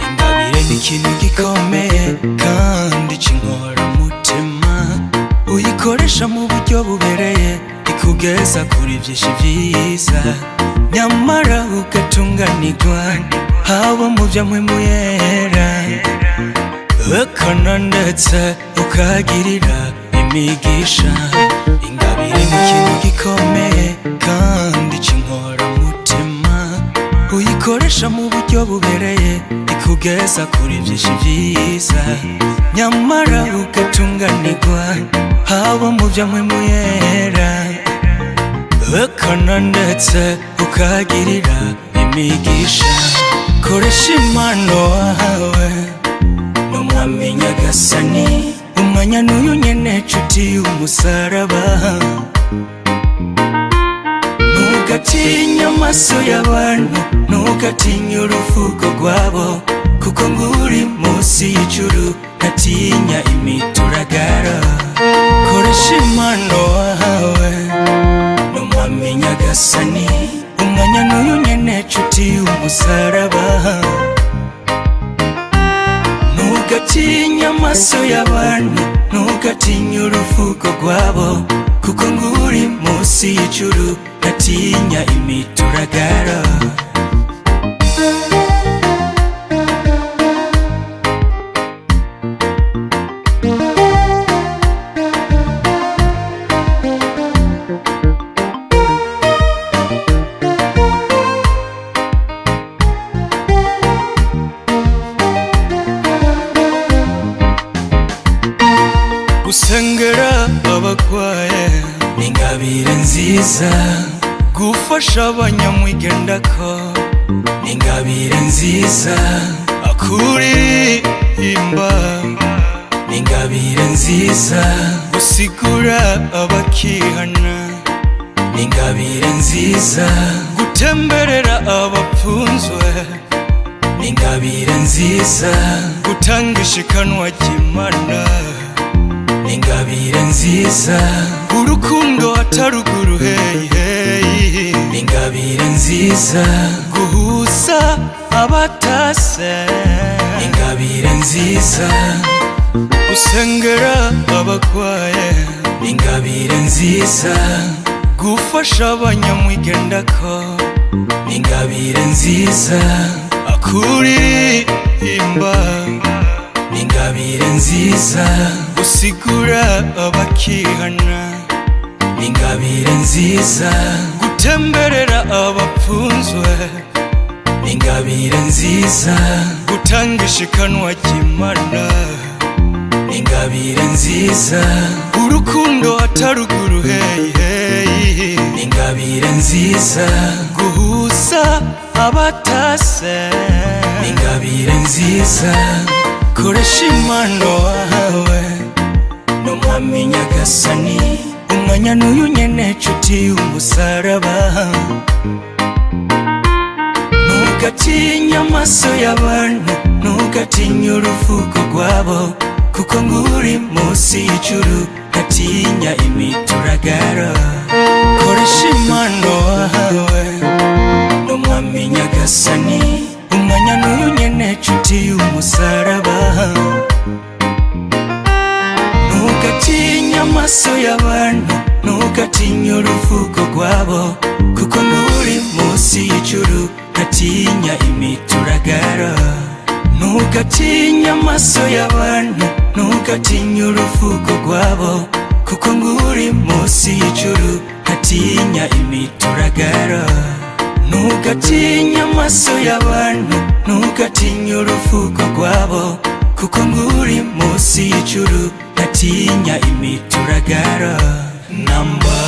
Ingabire ni ikintu gikomeye kandi c'inkoramutima. Uyikoresha mu buryo bubereye, ikugeza kuri vyinshi vyiza, nyamara ugatunganirwa haba mu vyo yera ukana, ndetse ukagirira imigisha. Ingabire ni ikintu gikomeye kandi c'inkoramutima. Uyikoresha mu buryo bubereye, ikugeza kuri vyinshi vyiza, nyamara ugatunganirwa haba mu vyo yera ukana, ndetse ukagirira imigisha. Koresha impano wahawe n'Umwami Nyagasani. Umwanya n'uyu nyene, nshuti y'umusaraba. Ntugatinye amaso y'abantu, ntugatinye urufuko rwabo, kuko nguri munsi y'ijuru, ntatinya imituragaro. Koresha impano wahawe n'Umwami Nyagasani. Umwanya n'uyu nyene, nshuti y'umusaraba. Ntugatinye amaso y'abantu, ntugatinye urufuko rwabo, kuko nguri munsi y'ijuru, ntatinya imituragaro. Gusengera abagwaye ni ingabire nziza, gufasha abanyamwigendako ni ingabire nziza, akuririmba ni ingabire nziza, gusigura abakihana ni ingabire nziza, gutemberera abapfunzwe ni ingabire nziza, gutanga ishikanwa ry'Imana ni ingabire nziza, urukundo ataruguru, hey hey, ni ingabire nziza, guhuza abatase ni ingabire nziza. Gusengera abagwaye ni ingabire nziza, gufasha abanyamwigendako ni ingabire nziza, akuririmba ni ingabire nziza, gusigura abakihana ni ingabire nziza, gutemberera abapfunzwe ni ingabire nziza, gutanga ishikanwa ry'Imana ni ingabire nziza, urukundo ataruguru, hey hey, ni ingabire nziza, guhuza abatase ni ingabire nziza. Koresha impano wahawe n'Umwami Nyagasani. Umwanya n'uyu nyene, nshuti y'umusaraba. Ntugatinye amaso y'abantu, ntugatinye urufuko rwabo, kuko nguri munsi y'ijuru, ntatinya imituragaro. Koresha impano wahawe n'Umwami Nyagasani. Umwanya n'uyu nyene, nshuti y'umusaraba. Ntugatinye amaso y'abantu, ntugatinye urufuko rwabo, kuko nguri munsi y'ijuru, ntatinya imituragaro. Ntugatinye amaso y'abantu, ntugatinye urufuko rwabo, kuko nguri munsi y'ijuru, ntatinya imituragaro. Ntugatinye amaso y'abantu, ntugatinye urufuko rwabo, kuko nguri munsi y'ijuru, ntatinya imituragaro namba.